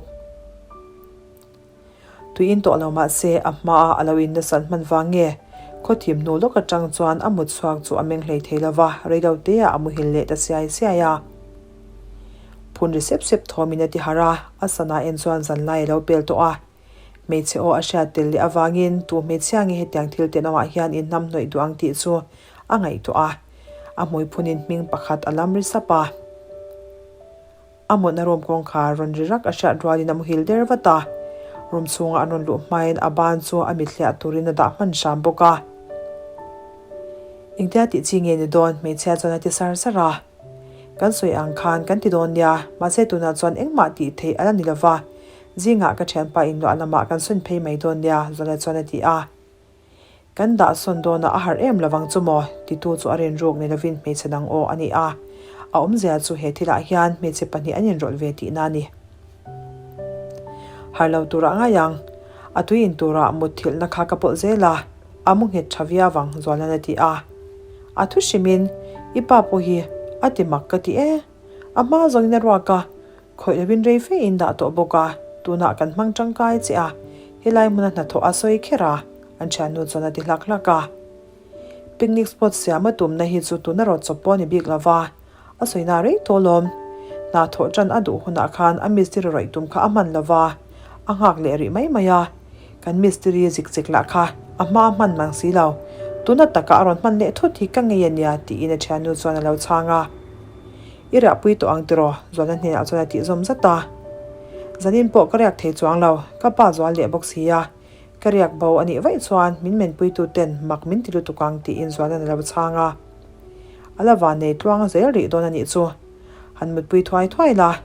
Tui in tawh lo mah se a hmaa a lo in nasat hman vang nge? Khawthim hnu lawk atang chuan a mut chhuak chu a meng hlei thei lo va, rei lo te ah a muhil leh ta siai siai a. Phun ri sep sep thawmin a ti harh a, a sana en chuan zanlai a lo pel tawh a. Hmeichhe aw a hriat tel leh avangin tu hmeichhia nge hetiang thil tenawmah hian inhnam hnawih duh ang tih chu a ngaihtuah a. A hmui phunin hming pakhat a lam ri sap a. A mutna room kawngkhar rawn ri rak a hriat rualin a muhil der vat a. Room chhunga an rawn luh hmain a ban chu a mithliah turin a dah hman hram bawk a. Engtia tih chi nge ni dawn? Hmeichhia chuan a ti sar sar a. Kan sawi ang khan kan ti dawn nia, mahse tunah chuan engmah tih theih a la ni lova, zingah ka thianpa inluah lamah kan sawn phei mai dawn nia, Zola chuan a ti a. Kan dah sawn dawnah a harh em lovang chu maw? titu chu a rinruk ni lovin hmeichhe dang aw a ni a. A awmzia chu he thilah hian hmeichhe pahnih an inrawlh ve tihna a ni. Harh lo turah ngai ang. A tui in turah mutthilhna kha ka pawlh zel a, a mu nghet tha viau ang, Zuala'n a ti a. A thu hrimin, I pa pawh hi a ti mak ka ti e. A hma zawngin a ruak a, Khawih lovin rei fe in dah tawh bawk a, tunah kan hmang tangkai che a, helai hmuna hnathawh a sawi kher a, an thiannu chuan a ti hlak hlak a. Picnic spot siam a tumna hi chu tuna rawt chawp pawh a ni bik lo va, a sawina rei tawh lawm. Hna thawh tan a duh hunah khan a mistiri rawih tum kha a hman lo va, a nghak leh rih mai mai a. Kan mistiri zik chik lah kha a hma hman mang si lo, tuna taka a rawn hman leh thut hi ka ngei a nia tiin a thiannu chuan a lo chhang a. I riahpui tawh ang tiraw? Zualna hnenah chuan a tih zawm zat a. Zanin pawh ka riak thei chuang lo, ka pa zual leh bawk si a. Ka riak bo a nih vaih chuan min menpuitu ten mak min ti lutuk ang tiin Zualna'n a lo chhang a. A la van nei tluang zel rih dawn a nih chu. Han mutpui thuai thuai la,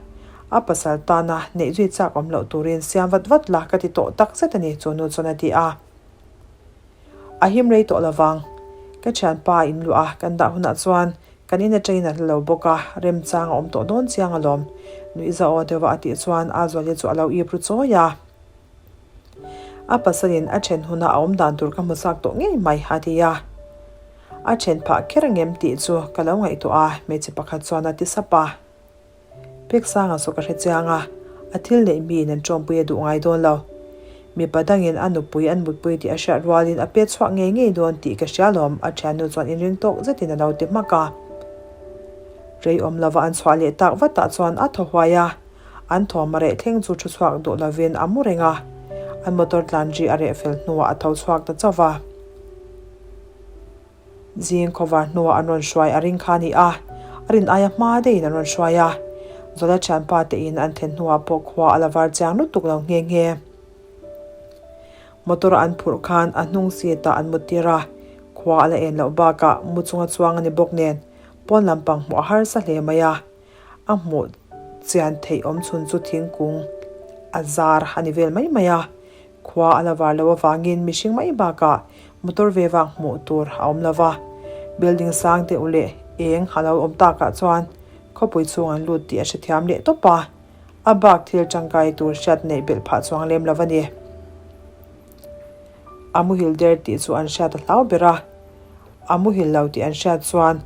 a pasal tana neih zui chak awm loh turin siam vat vat la ka ti tawh tak zet a ni chu nu chuan a ti a. A him rei tawh lovang. Ka thianpa in luah a kan dah hunah chuan kan in atangin a hla lo bawk a, remchang a awm tawh dawn chiang alawm. Nuihza aw deuha a tih chuan Azuali chu a lo ip ru chawi a. A pasalin a then huna a awm dan tur ka hmu chak tawh ngei mai a ti a. A then phah kher angem tih chu ka lo ngaihtuah a, hmeichhe pakhat chuan a ti sap a. Peksanga chu ka hre chiang a, a thil neih miin an ṭawmpui a duh ngai dawn lo. Mipa dangin a nupui an mutpui tih a hriat rualin a pet chhuak ngei ngei dawn tih ka hria lawm, a ṭhiannu chuan inring tawk zetin a lo ti hmak a. Rei awm lova an chhuah leh tak vatah chuan a thaw huai a, an thawm a reh thleng chu ṭhu chhuak duh lovin a mu reng a, an motor tlan ri a reh fel hnuah a tho chhuak ta chauh va. Zing khawvar hnuah an rawn hruai a ring kha a ni a, a rin aia hma deihin an rawn hruai a. Zawla thianpa te in an thlen hnuah pawh khua a la var chiang lutuk lo nghe nghe. Motor a an phurh khan a hnung seat ah an mut tir a, khua a la en loh bakah mu chunga chuang a ni bawk nen pawn lampang hmuh a harsa hle mai a. A hmuh chian theih awm chhun chu thingkung a zar a ni vel mai mai a. Khua a la var loh avangin mihring mai bakah motor ve vang hmuh tur a awm lo va, building sang deuh leh eng a lo awm takah chuan khawpui chhung an lut tih a hrethiam leh tawp a, a bak thil tangkai tur hriat neih belh phah chuang lem lo a ni. A muhil der tih chu an hriat a hlau ber a, a muhil lo tih an hriat chuan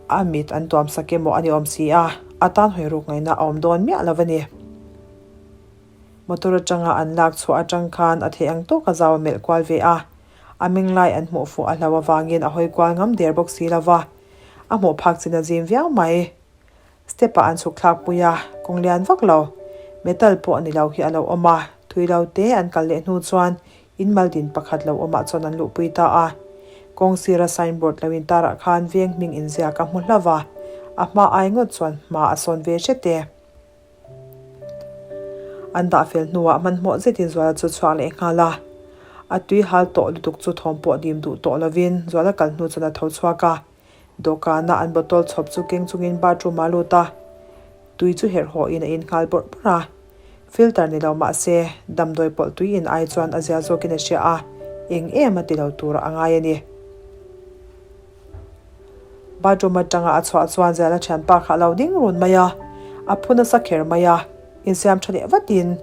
a mit an tuam sak emaw a ni awm si a, a tan hawi ruk ngaihna a awm dawn miah lo a ni. Motor atanga an lak chhuah atang khan a theih ang tawk a zau a melh kual ve a, a meng lai an hmuh fuh a hlo avangin a hawi kual ngam der bawk si lo va, a hmuh phak chin a zim viau mai. Step ah an chhuk thlak pui a, kawng lian vak lo, metal pawh ni lo hi a lo awm a, thui lo te an kal leh hnu chuan in mal din pakhat lo awmah chuan an luhpui ta a. Kawng sira signboard lo intarah khan veng hming inziak a hmu hlauh a, a hma ai ngawt chuan hma a sawn ve hret e. An dah fel hnuah hmanhmawh zetin Zuala chu chhuak leh nghal a. A tui hal tawh lutuk chu thawm pawh dim duh tawh lovin Zuala kal hnu chuan a tho chhuak a. Dawhkana an bottle chhawp chu keng chungin bathroom ah a lut a. Tui chu herh haw in a in nghal bawrh bawrh a. Filter ni lo mah se damdawi pawlh tui in ai chuan a zia zawkin a hria a, eng em a ti lo turah a ngai a ni. Bathroom atanga a chhuah chuan Zela thianpa kha a lo ding run mai a, a phu nasa kher mai a, insiam tha leh vatin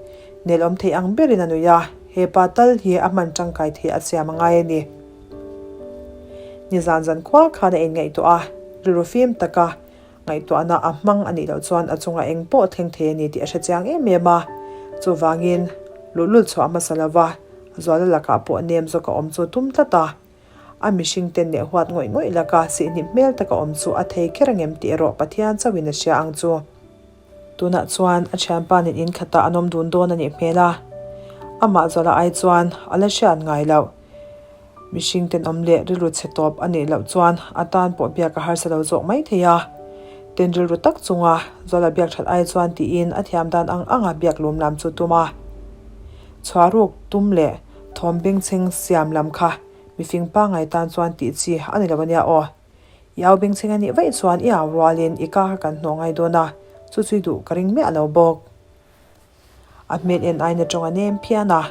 nelawm thei ang berin a nui a, he pa tal hi a hman tangkai thei a siam a ngai a ni. Nizan zan khua khan a inngaihtuah a, rilru fim taka ngaihtuahna a hmang a nih loh chuan a chungah eng pawh thleng thei a ni tih a hre chiang em em a, chuvangin luhlul chhuah hmasa lova Zuala lakah pawh nem zawk a awm chu tum tlat a. A mihring ten leh huat ngawih ngawih laka sihhnip hmel taka awm chu a thei kher angem tih erawh Pathian chauhin a hria ang chu. Tunah chuan a thianpa nen in khatah an awm dun dawn a nih hmel a, amah zawla ai chuan a la hriat ngai loh. Mihring tenawm leh rilru chhe tawp a nih loh chuan a tan pawh biak a harsa lo zawk mai thei a. Ten rilru tak chunga Zuala biak that ai chuan tiin a thiam dan ang anga biak lum lam chu tum a. Chhuah ruk tum leh thawm bengchheng siam lam kha mifing pangngai tan chuan tih chi a ni lo ania aw. I au bengchheng a nih vaih chuan i au rualin i ka kha kan hnawh ngai dawn a, chu chu i duh ka ring miah lo bawk. A hmel en aiin a tawng a nem phian a,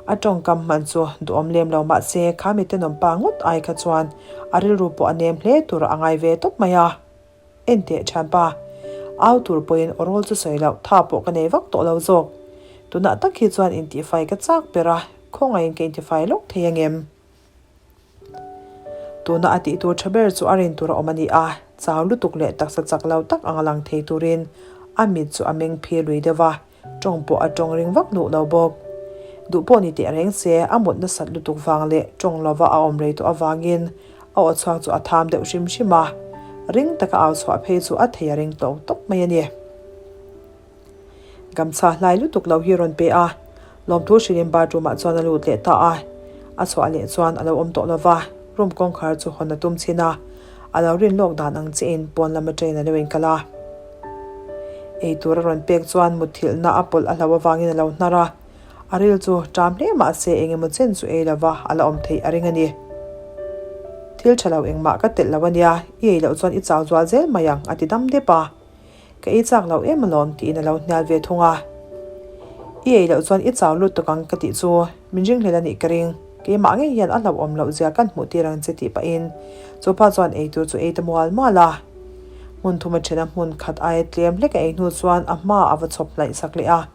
a tawngkam hman chu duhawm lem lo mah se kha mi tenawm pa ngawt ai kha chuan a rilru pawh a nem hle tur a ngai ve tawp mai a. Enteh thianpa, au tur pawhin aw rawl chu sawi loh tha pawh ka nei vak tawh lo zawk. Tunah tak hi chuan intihfai ka chak ber a, khawngaihin ka intifai lawk thei angem? Tuna a tih tur tha ber chu a rin tur a awm a ni a, chau lutuk leh taksa chak lo tak anga lang thei turin a mit chu a meng phir lui deuh a, tawng pawh a tawng ring vak duh lo bawk. Duh pawh ni teh reng se, a mut nasat lutuk vang leh tawng lova a awm rei tawh avangin a aw chhuak chu a tham deuh hrim hrim a, ring taka au chhuah phei chu a thei a ring tawk tawk mai a ni. Gamchha hlai lutuk lo hi rawn pe a, lawmthu hrilhin bathroom ah chuan a lut leh ta a. A chhuah leh chuan a lo awm tawh lova, room kawngkhar chu hawn a tum chhin a, a lo rin lawk dan ang chiahin pawn lam atangin a lo inkal a. Eitur a rawn pek chuan mutthilhna a pawlh a hlo avangin a lo hnar a, a ril chu ṭam hle mah se eng emaw chen chu ei lova a la awm theih a ring a ni. Thil ṭha lo engmah ka telh lo ania, i ei loh chuan i chau zual zel mai ang a ti dam dep a. Ka ei chak lo em alawm tiin a lo hnial ve thung a. I ei loh chuan i chau lut tawk ang ka tih chu min ringhlel a nih ka ring. Keimah ngei hian a hlauhawm loh zia kan hmuh tir ang che tih pahin chu pa chuan ei tur chu ei ta mual mual a. Hmun thum a then a hmun khat aia tlem hlek a ei hnu chuan a hma a va chhawp hnaih sak leh a.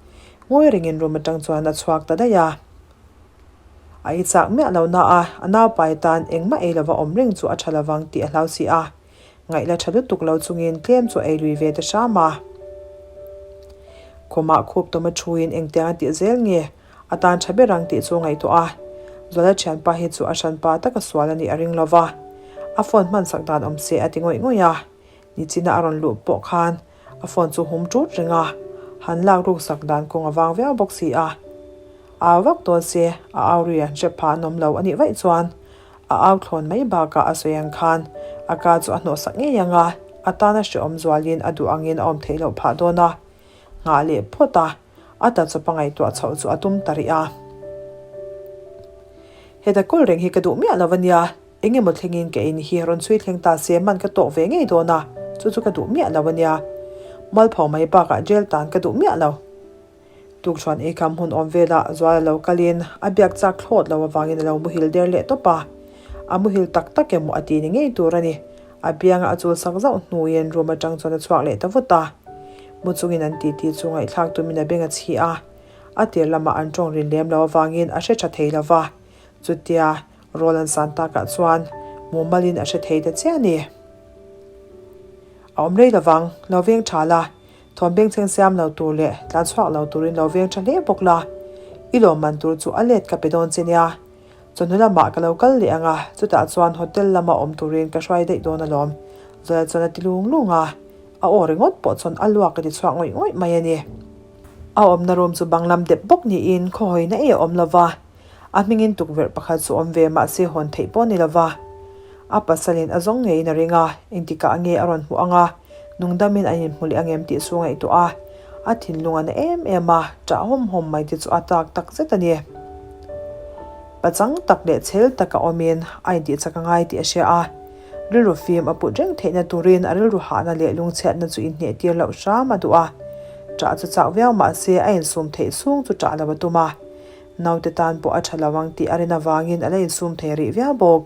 Ngawi rengin room atang chuan a chhuak ta daih a. A ei chak miah lo na a, a naupai tan engmah ei lova awm reng chu a tha lovang tih a hlau si a. Ngaih la tha lutuk lo chungin tlem chu ei lui ve ta hram a. Khumah khup tawm a thuin engtiang a tih zel nge a tan tha ber ang tih chu ngaihtuah a. Zuala thianpa hi chu a hranpa taka sual a nih a ring lova. A phone hman sak dan awm se a ti ngawih ngawih a. Nichina a rawn luh pawh khan a phone chu hum tut reng a, han lak ruk sak dan kawng a vang viau bawk si a. Au vak dawn se a au ri an hre pha an awm lo a nih vaih chuan A au thlawn mai bakah a sawi ang khan a ka chu a hnawhsak ngei ang a, a tana hrehawm zualin a duh angin a awm theih loh phah dawn a. Nghah leh phawt a, a ta chawp a ngaihtuah chhoh chu a tum ta rih a. Heta kawl reng hi ka duh miah lo a nia, eng emaw thlengin ka in hi rawn chhui thleng ta se man ka tawk ve ngei dawn a, chu chu ka duh miah lo a nia. Mualpho mai bakah jail tan ka duh miah lo. Tukṭhuan eikham hun awm velah Zuala lo kalin a biak chak thlawt lo avangin a lo muhil der leh tawp a. A muhil tak tak emaw a ti ni ngei tur a ni. A bianga a chul sak zauh hnuin room aṭang chuan a chhuak leh ta vut a. Mu chungin an titi chu ngaihthlak tumin a beng a chhi a. A tir lamah an ṭawng rin lem lo avangin a hre ṭha thei lo va. Chutia rawl an san takah chuan mumalin a hre thei ta chiah a ni. A awm rei lovang, lo veng ṭha la. Thawm bengchheng siam lo tur leh tlan chhuak lo turin lo veng tha hle bawk la, i lawmman tur chu a let ka pe dawn che nia. Chawhnu lamah ka lo kal leh ang a, chutah chuan hotel lama awm turin ka hruai daih dawn alawm, Zola chuan a ti lung lung a, a aw ringawt pawh chuan a luak ka ti chhuak ngawih ngawih mai a ni. A awmna room chu bang lam dep bawk niin khawhawina ei a awm lo va, A hmingin tukverh pakhat chu awm ve mahse hawn theih pawh ni lova. A pasalin a zawng ngeiin a ring a, engtikah nge a rawn hmuh ang a, nungdamin an inhmu leh ang em tih chu ngaihtuah a, a thinlung a na em em a, ṭah hawm hawm mai te chu a tak tak zet a ni. Pachang tak leh chhel taka awmin a intihchak a ngai tih a hria a, rilru fim a put reng theihna turin a rilru hahna leh lungchhiatna chu inhneh tir loh hram a duh a, ṭah chu chak viau mahse a insum theih chhung chu ṭah lo a tum a. Naute tan pawh a tha lo ang tih a rin avangin a la insum thei rih viau bawk.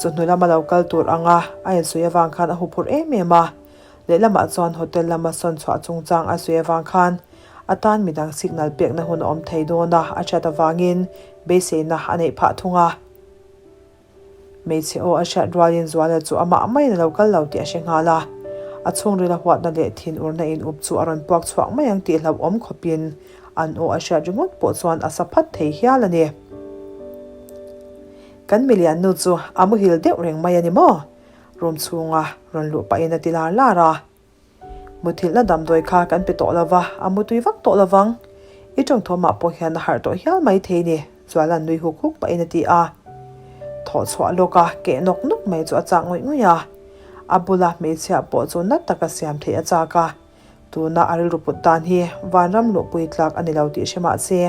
Chawhnu lama lo kal tur anga a insawi avang khan a huphurh em em a, lehlamah chuan hotel lama sawn chhuah chungchang a sawi avang khan a tan midang signal pekna hun a awm thei dawn a a hriat avangin beiseina a neih phah thung a. Hmeichhe aw a hriat rualin Zuala chu amah maiin a lo kal lo tih a hre nghal a. A chhungril a huatna leh thin urna in up chu a rawn puak chhuak mai ang tih hlauhawm khawpin an aw a hriat ringawt pawh chuan a sa phat thei hial a ni. Kan milian nu chu a muhil deuh reng mai a ni maw? Room chhunga rawn luh pahin a ti lar lar a. Muthilhna damdawi kha kan pe tawh lo va, a mutui vak tawh lo vang. I tawngthawmah pawh hian a harh tawh hial mai thei ni, Zuala'n nui huk huk pahin a ti a. Thawh chhuah lawk a, keh nawk nawk mai chu a chak ngawih ngawih a. A bula hmeichhia pawh chu na taka siam theih a chak a, tuna a rilru put dan hi vanram luhpui tlak a ni lo tih hre mah se,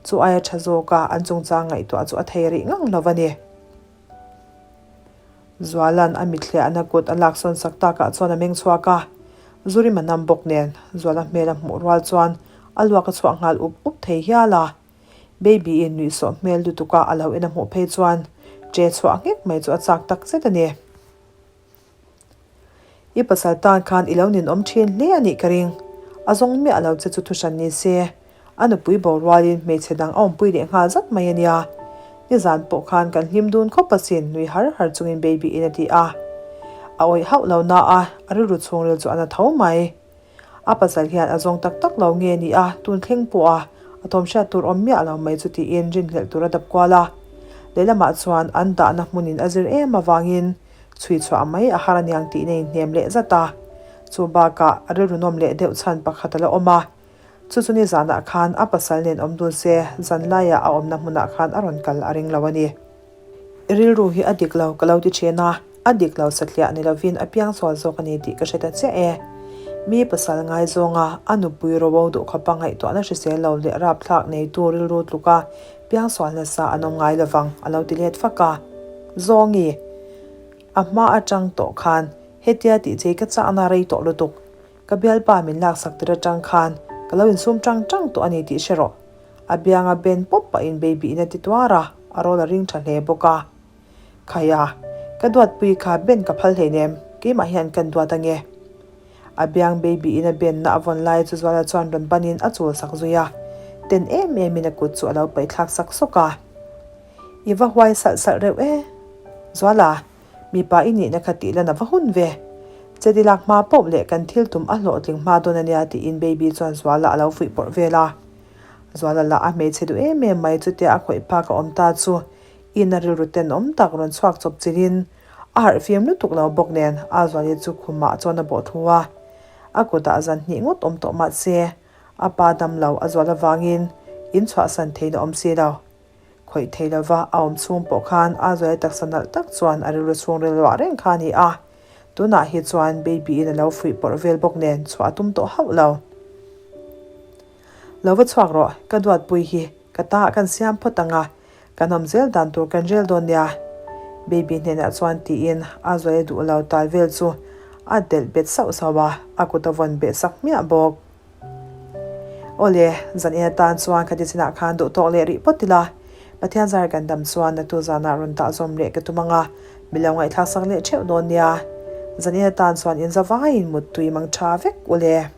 chu aia tha zawka an chungchang ngaihtuah chu a thei rih ngang lo a ni. Zuala'n a mithliahna kut a laksawn sak takah chuan a meng chhuak a, Zurima nam bawk nen Zuala hmel a hmuh rual chuan a luak a chhuah nghal up up thei hial a. Baby-in nuihsawh hmel lutuka a lo en a hmuh phei chuan ṭe chhuah nghek mai chu a chak tak zet a ni. I pasal tan khan i lo ninawm ṭhin hle a nih ka ring. A zawng miah lo che chu thuhran ni se, a nupui borualin hmeichhe dang a awmpui leh nghal zat mai a nia. Nizan pawh khan kan hlim dun khawp asin nui har har chungin Baby-in a ti a. A awih hauh lo na a, a rilru chhungril chu a na tho mai. A pasal hian a zawng tak tak lo nge ni a, tun thleng pawh a, a thawm hriat tur awm miah lo mai chu tiin rinhlelh tur a dap kual a. Lehlamah chuan an dahna hmunin a zir em avangin chhui chhuah mai a har aniang tih na inhnem leh zat a. Chu bakah a rilru nawm leh deuh chhan pakhat a la awm a. Chu chu nizanah khan a pasal nen awm dun se zanlaiah a awmna hmunah khan a rawn kal a ring lo a ni. I rilru hi a dik lo ka lo ti thin a, a dik lo satliah ni lovin a piangsual zawk a ni tih ka hre ta chiah e. Mi pasal ngaizawnga a nupui ro duh khawpa ngaihtuahna hrisel lo leh rapthlak neitu rilru tluka piangsual nasa an awm ngai lovang a lo ti let fak a. Zawngi, A hma atang tawh khan hetia tih chei ka chakna rei tawh lutuk. Ka bialpa min laksak tir atang khan ka lo insum tang tang tawh a ni tih hre rawh. A bianga ben pawp pahin baby in a ti tuar a, a rawl a ring tha hle bawk a. Khaia, ka duatpui kha ben ka phal hleinem, keimah hian kan duat ange. A biang baby in a benna a vawn lai chu Zuala chuan rawn banin a chul sak zui a, ten em em in a kut chu a lo paih thlak sak sawk a. I va huai salh salh reuh e. Zuala, mipa i nihna kha tih lan a va hun ve. Chedi lak hma pawp leh kan thil tum a hlawhtling hma dawn ania tiin baby chuan Zuala a lo fuih pawrh vel a. Zuala lah a hmeichhe duh em em mai chutia a khawih phak a awm ta chu in a rilru tenawm tak rawn chhuak chawp chilhin a harh fim lutuk lo bawk nen a Zuali chu khumah chuan a bawh thu a. A kutah zan hnih ngawt awm tawh mahse a pa dam lo a zual avangin in chhuahsan theihna awm si lo. Khawih thei lova a awm chhung pawh khan a Zuali taksa nalh tak chuan a rilru chhungril luah reng kha a ni a. Tunah hi chuan Baby-in a lo fuih pawrh vel bawk nen chhuah a tum tawh hauh lo. Lo va chhuak rawh, ka duatpui hi ka ta ah kan siam phawt ang a, kan awm zel dan tur kan rel dawn nia. Baby hnenah chuan tiin a zuai duh lo tal vel chu a delh bet sauh sauh a, a kut a vawn beh sak hmiah bawk. Awle, zan in atan chuan ka ti chinah khan duh tawk leh rih phawt ila, Pathian zar kan dam chuan natu zanah rawn dah zawm leh ka tum ang a, mi lo ngaihthlak sak leh theuh dawn nia. Zan in atan chuan in zavaiin muttui mang tha vek ule.